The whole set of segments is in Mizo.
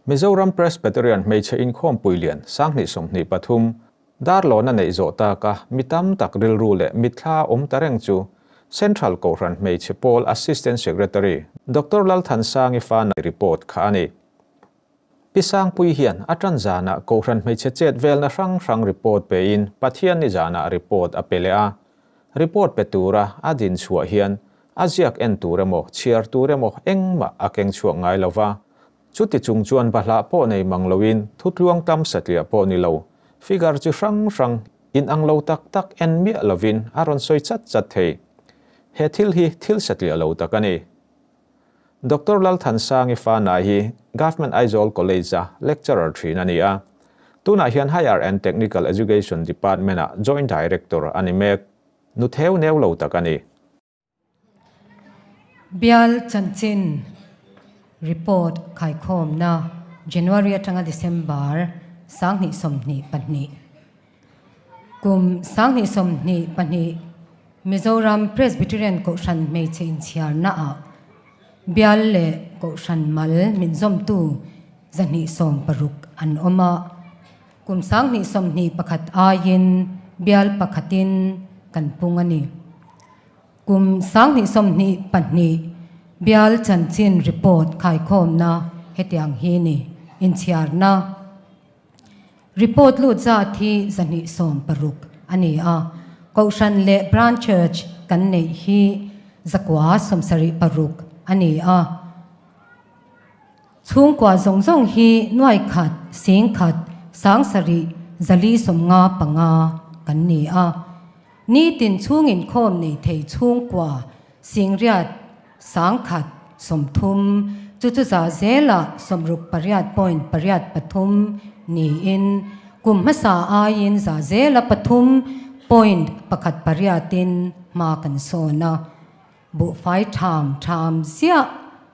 Mizoram Presbyterian Hmeichhe Inkhawmpui lian 2023 Darlawna neih zawh taka mi tam tak rilru leh mitthla awm ta reng chu Central Kohhran Hmeichhe Pawl Assistant Secretary Doctor Lalthansangi Fana report kha a ni. Pi Sangpui hian a tan zanah Kohhran Hmeichhe chet velna hrang hrang report pein Pathianni zanah report a pe leh a. Report pe tura a din chhuah hian a ziak en tur emaw chhiar tur emaw engmah a keng chhuak ngai lova. Chuti chung chuan bahlah pawh nei mang loin thutluang tam satliah pawh ni lo. Figure chi hrang hrang in ang lo tak tak en miah lovin a rawn sawi chat chat thei. He thil hi thil satliah lo tak a ni. Doctor Lalthansangi Fana hi Government Aizawl College a lecturer thin a ni a. Tunah hian Higher and Technical Education Department a Joint Director a ni mek. Nu theu neu lo tak a ni. Bial chanchin report khaikhawmna January atanga December 2022 kum 2022 Mizoram Presbyterian Kohhran hmeichhe inchhiarna ah bial leh Kohhran mal min zawmtu 260 an awm a. Kum 2021 aiin bial pakhatin kan pung a ni. Kum 2022 bial chanchin report khaikhawmna hetiang hi ni inchhiarna report lut zat hi 260 a ni a. Kohhran leh Branch Church kan neih hi 176 a ni a. Chhungkua zawng zawng hi nuai khat sing khat sang sarih zali 55 kan ni a. Ni tin chhungin khawm nei thei chhungkua sing riat sang khat 30 chu chu za zela 68.83 niin kum hmasa aiin za zela 3.18 in hma kan sawn a. Bu fai tham tham ziah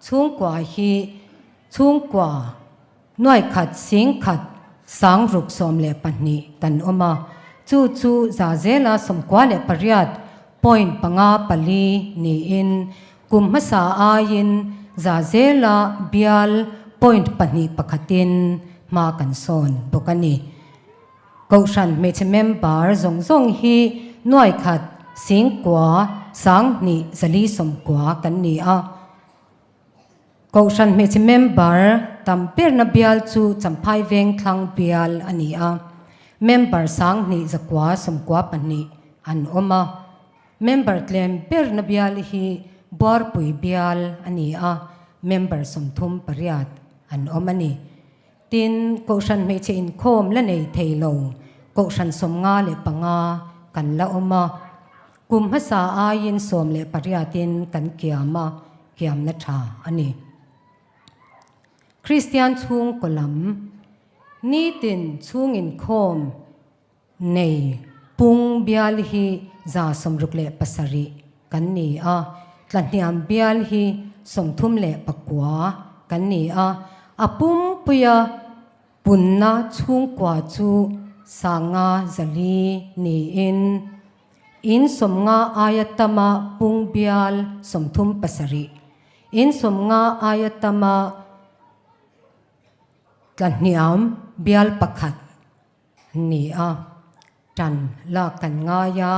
chhungkua hi chhungkua nuai khat sing khat sang ruk 12 kan awm a. Chu chu za zela 98.54 niin kum hmasa aiin za zela bial .21 in hma kan sawn bawk a ni. Kohhran hmeichhe member zawng zawng hi nuai khat sing kua sang hnih zali 90 kan ni a. Kohhran hmeichhe member tam berna bial chu Champhai Veng thlang bial a ni a. Member 2192 an awm a. Member tlem berna bial hi Buarpui bial a ni a. Member 38 an awm a ni. Tin Kohhran hmeichhe inkhawm la nei thei lo Kohhran 55 kan la awm a. Kum hmasa aiin 18 in kan kiam a, kiamna tha a ni. Kristian chhungkaw lam nitin chhungin khawm nei pung bial hi 67 kan ni a. Tlahniam bial hi 39 kan ni a. A pumpuia punna chhungkua chu 504 niin in 50 aia tama pung bial 37, in 50 aia tama tlahniam bial pakhat ni a. Tan lak kan ngaia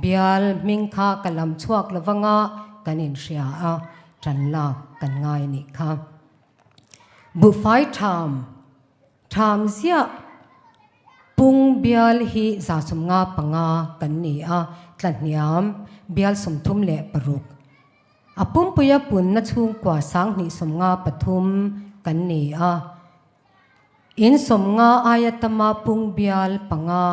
bial hming kha ka lam chhuak lovanga kan inhria a, tan lak kan ngai ni kha. Bu fai tham tham ziah pung bial hi 155 kan ni a. Tlahniam bial 36. A pumpuia punna chhungkua 2053 kan ni a. In 50 aia tama pung bial panga,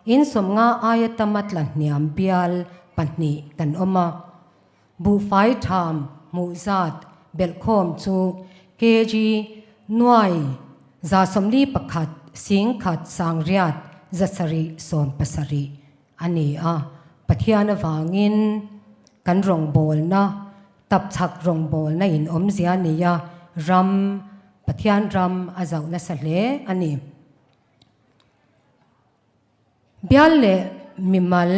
in 50 aia tama tlahniam bial pahnih kan awm a. Bu fai tham hmuh zat belhkhawm chu kg nuai 141 sing khat sang riat 770 a ni a. Pathian awangin kan rawngbawlna tapchhak rawngbawlna in awmzia nia ram Pathian ram a zauh nasa hle a ni. Bial leh mimal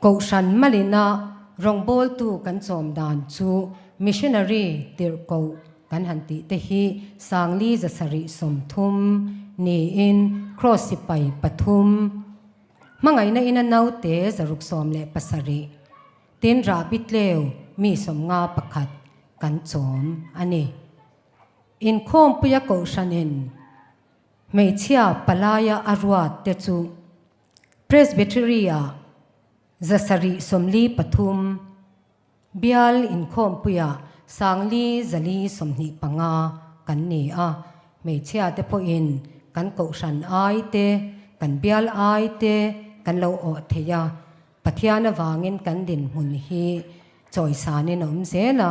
Kohhran malina rawngbawltu kan chawm dan chu missionary tirhkoh kan han tih te hi Sangli 730 niin Kraws sipai pathum hmangaihna ina naute 617 tin rahbi tleu mi 51 kan chawm a ni. Inkhawmpuia Kohhranin hmeichhia palaia a ruat te chu Presbytery-ah 743, Bial inkhawmpuiah 4425 kan ni a, hmeichhia te pawhin kan kohhran ai te, kan bial ai te kan lo awh thei a, Pathian avangin kan dinhmun hi chawisanin a awm zel a,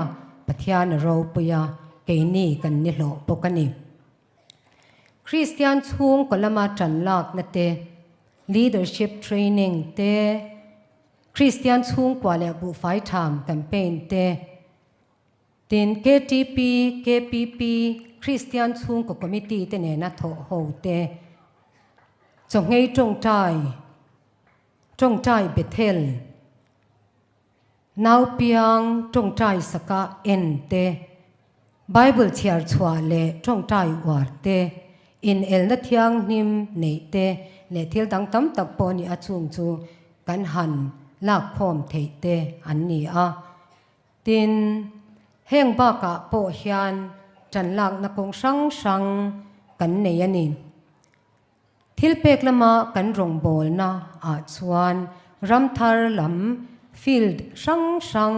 Pathian a ropui a, keini kan ni hlawh bawk a ni. Kristian chhungkaw lama ṭan lakna te, leadership training te, Kristian chhungkua leh buhfai ṭham campaign te, tin KTP, KPP, Kristian chhungkaw committee te nena thawh ho te, chawngei ṭawngṭai, ṭawngṭai Bethel, Naupiang ṭawngṭai saka en te, Bible chhiar chhuah leh ṭawngṭai uar te, inelna thianghlim neih te leh thil dang tam tak pawh nih a chung chu kan han lakkhawm theih te an ni a. Tin, heng bakah pawh hian ṭan lakna kawng hrang hrang kan nei a ni. Thil pek lama kan rawngbawlna ah chuan ramthar lam field hrang hrang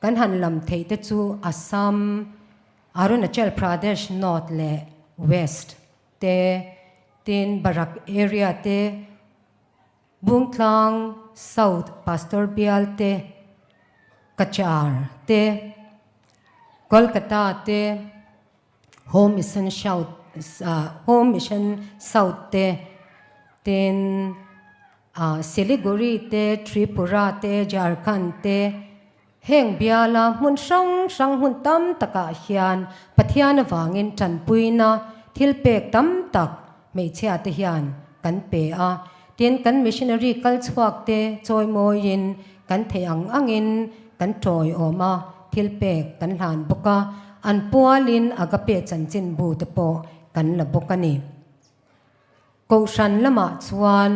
kan han lam theih te chu Assam, Arunachal Pradesh North leh West te, tin Barak area te, Bungtlang South Pastor Bial te, Cachar te, Kolkata te, Home Mission South Home Mission South te tin Siliguri te Tripura te Jharkhand te heng biala hmun hrang hrang hmun tam takah hian Pathian avangin tanpuina thil pek tam tak hmeichhia te hian kan pe a tin kan missionary kal chhuak te chawimawiin kan theih ang angin kan tawiawm a, thil pek kan hlan bawk a, an pualin Agape chanchinbu te pawh kan la bawk a ni. Kohhran lamah chuan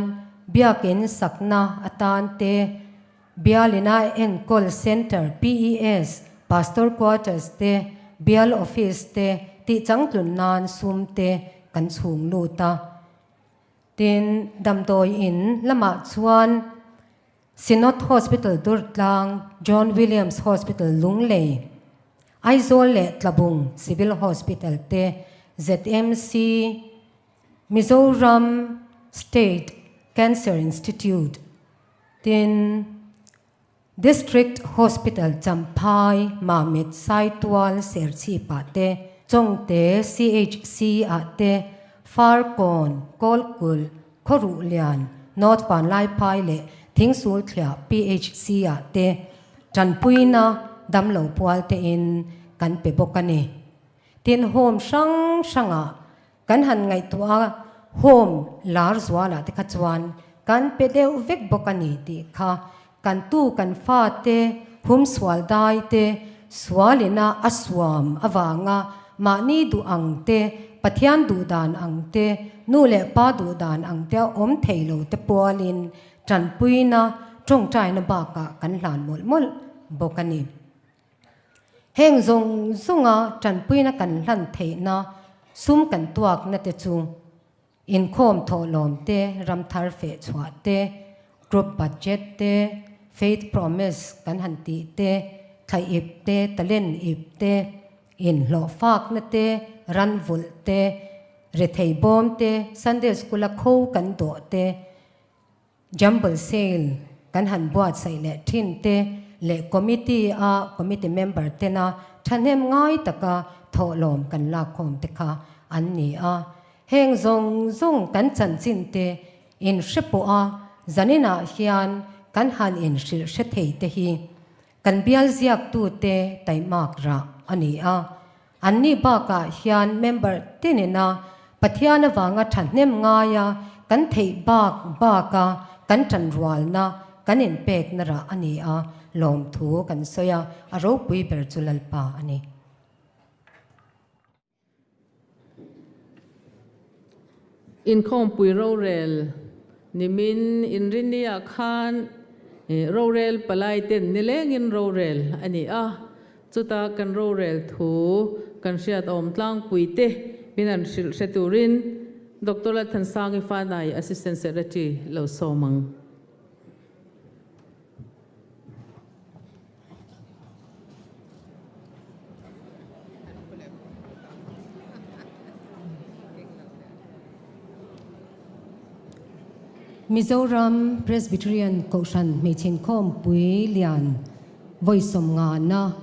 biakin sakna atan te, Bialina enkawl Centre, PES, Pastor Quarters te, Bial Office te tihchangtlun nan sum te kan chhung lut a. Tin, damdawi in lamah chuan Synod Hospital Durtlang, John Williams Hospital Lunglei, Aizawl leh Tlabung Civil Hospital te, ZMC, Mizoram State Cancer Institute, tin District Hospital Champhai, Mamit, Saitual, Serchhip-ah te, Chawngte CHC-ah te, Farkawn, Kawlkulh, Khawruhlian, North Vanlaiphai leh Thingsulthliah PHC-ah te tanpuina damlo pual tein kan pe bawk a ni. Tin, home hrang hrangah kan han ngaihtuah a, home lar zualah te kha chuan kan pe deuh vek bawk a ni tih kha kan tu kan fate hum sual dai te sualina a suam avanga mahni duh ang te, Pathian duh dan ang te, nu leh pa duh dan ang te a awm thei lo te pualin tanpuina tawngtaina bakah kan hlan mawlh mawlh bawk a ni. Heng zawng zawnga tanpuina kan hlan theihna sum kan tuakna te chu Inkhawm thawhlawm te, ramthar feh chhuah te, group budget te, faith promise kan han tih te, thla ip te, talent ip te, inhlawh fakna te, ran vulh te, rethei bawm te, Sunday school a kho kan dawh te, Jumble sale kan han buatsaih leh thin te leh committee a committee member tena thahnem ngai taka thawhlawm kan lakkhawm te kha an ni a. Heng zawng zawng kan chanchin te in hre pawh a zaninah hian kan han inhrilh hre thei te hi kan bial ziaktu te taimak rah a ni a. Anni bakah hian member tinina Pathian avanga thahnem ngaia kan theih bak baka kan tanrualna kan inpekna rah a ni a, lawmthu kan sawi a, a ropui ber chu Lalpa a ni. Inkhawmpui rorel nimin Inrinni-ah khan rorel palaiten nilengin rorel a ni a, chuta kan rorel thu kan hriat awm tlangpuite min han hrilh hre turin Doctor Lalthansangi Fanai, Assistant Secretary lo sawm ang. Mizoram Presbyterian Kohhran Hmeichhe Inkhawmpui lian vawi sawmngana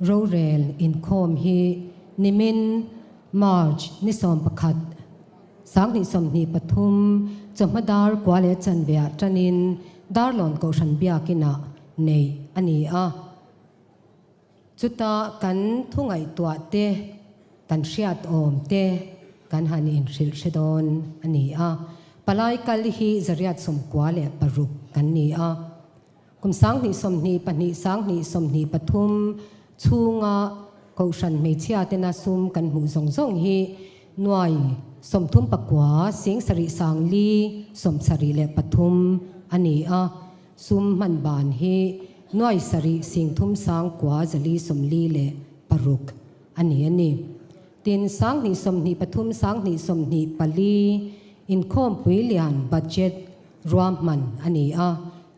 rorel inkhawm hi nimin March ni 11, 2023 chawhma dar kua leh chanve ah tanin Darlawn Kohhran Biakinah neih a ni a. Chuta kan thu ngaihtuah te, kan hriat awm te kan han inhrilh hre dawn a ni a. Palai kal hi 196 kan ni a. Kum 2022, 2023 chhunga Kohhran hmeichhia tena sum kan hmuh zawng zawng hi nuai 39 7 473 a ni a. Sum hman ban hi nuai 7 30 9 456 a ni a ni. Tin, 2023, 2024 inkhawmpui lian budget ruahman a ni a,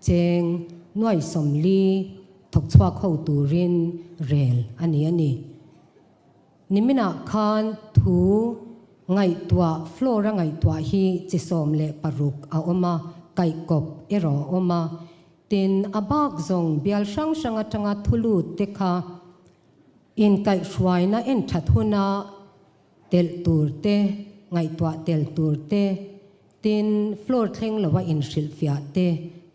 cheng nuai 40 thawk chhuak ho turin rel a ni a ni. Niminah khan thu ngaihtuah, floor-a ngaihtuah hi chi 16 a awm a, kaihkawp erawh a awm a. Tin, a bak zawng bial hrang hrang atanga thu lut te kha inkaihhruaina en that huna telh tur te, ngaihtuah tel tur te, tin, floor thleng lova inhrilhfiah te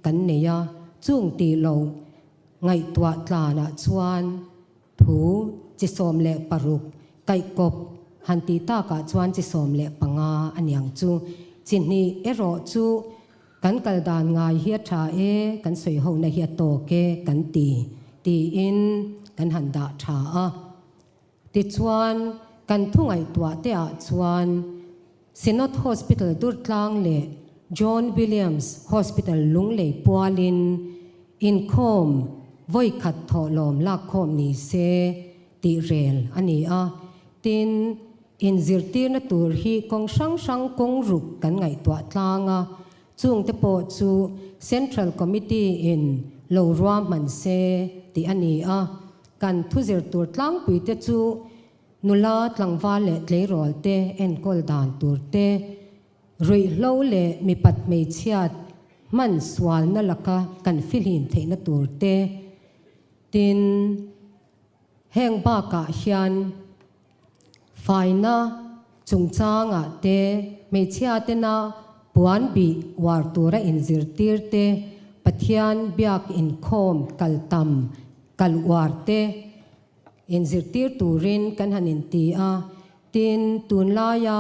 kan nei a, chung tih lo ngaihtuah tlanah chuan thu chi 16 kaihkawp han tih takah chuan chi 15 a niang chu. Chi hnih erawh chu kan kal dan ngai hi a tha e, kan sawi hona hi a tawk e kan ti tiin kan han dah tha a. Tichuan, kan thu ngaihtuah te ah chuan Synod Hospital Durtlang leh John Williams Hospital Lunglei pualin inkhawm vawi khat thawhlawm lakkhawm ni se tih rel a ni a. Tin, inzirtirna tur hi kawng hrang hrang kawng ruk kan ngaihtuah tlang a, chungte pawh chu Central Committee in lo ruahman se tih a ni a. Kan thuzir tur tlangpuite chu nula tlangval leh tleirawl te enkawl dan tur te, ruihhlo leh mipat hmeichhiat hman sualna laka kan fihlim theihna tur te, tin, heng bakah hian faina chungchangah te, hmeichhia tena puan bih uar tura inzirtir te, Pathian biak inkhawm kal tam kal uar te inzirtir turin kan han inti a, tin, tunlaia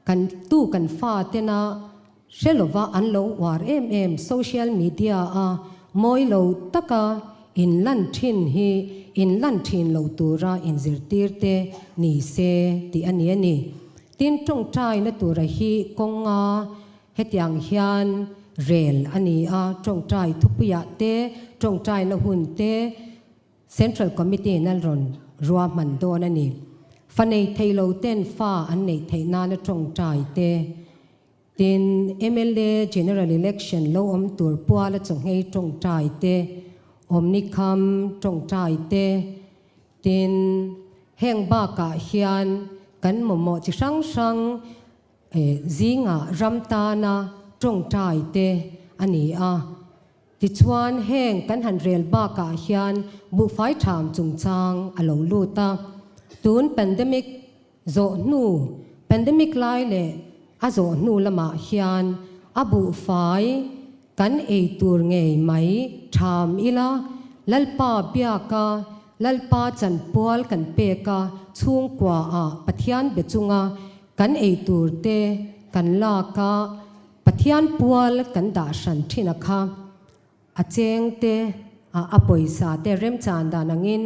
kan tu kan fa tena hre lova an lo uar em em social media a mawi lo taka inlan thin hi inlan thin lo tura inzirtir te ni se tih a ni a ni. Tin, tawngtaina tura hi kawnga hetiang hian rel a ni a, tawngtai thupuiah te, tawngtaina hun te Central Committee in a rawn ruahman dawn a ni. Fa nei thei lo ten fa an neih theih nana tawngtai te, tin mla General Election lo awm tur puala chawnghei tawngtai te, awmnikham tawngtai te, tin heng bakah hian kan mamawh chi hrang hrang zingah ram tana tawngtai te a ni a. Tichuan heng kan han rel bakah hian buhfai tham chungchang a lo lut a. Tun pandemic zawh hnu, pandemic lai leh a zawh hnu lamah hian a buhfai kan ei tur ngei mai tham ila, Lalpa biaka, Lalpa chanpual kan pek a, chhungkua ah Pathian be chunga kan ei tur te kan lak a, Pathian pual kan dah hran thin a kha. A cheng te ah a pawisa te remchan dan angin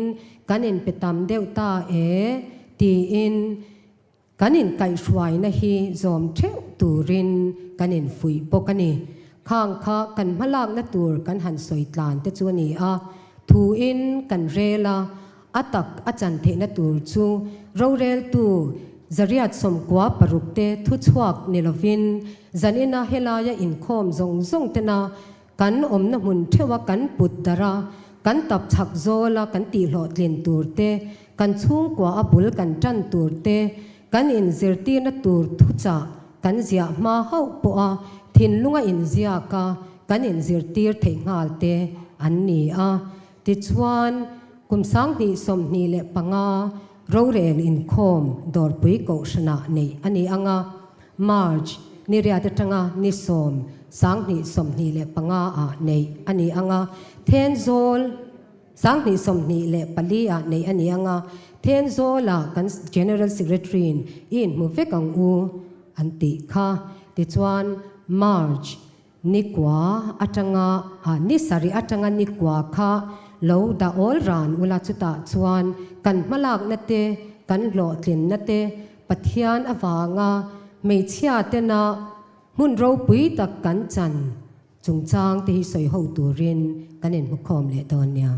kan inpe tam deuh ta e tiin. Kan inkaihhruaina hi zawm theuh turin kan infuih bawk a ni. Khang kha kan hmalakna tur kan han sawi tlan te chu a ni a, thuin kan rel a, a tak a chan theihna tur chu roreltu zariat 96 te thuchhuak ni lovin zanina helaia inkhawm zawng zawng tena kan awmna hmun theuha kan put darh a, kan tap chhak zawla kan tihhlawhtlin tur te, kan chhungkua a bul kan tan tur te, kan inzirtirna tur thuchah kan ziah hma hauh pawha thinlunga inziaka kan inzirtir theih nghal te an ni a. Tichuan, kum 2025 rorel inkhawm Dawrpui Kohhranah neih a ni ang a, March ni riat atanga ni 10, 2025 ah neih a ni ang a, Thenzawl, 2024 ah neih a ni ang a, Thenzawla kan General Secretary-in i inhmu vek ang u an tih kha. Tichuan, March ni kua atanga ni sarih atanga ni kua kha lo dah awl ran ula chutah chuan kan hmalakna te, kan hlawhtlinna te Pathian avanga hmeichhia tena hmun ropui tak kan chan chungchang te hi sawi ho turin kan inhmukhawm leh dawn nia.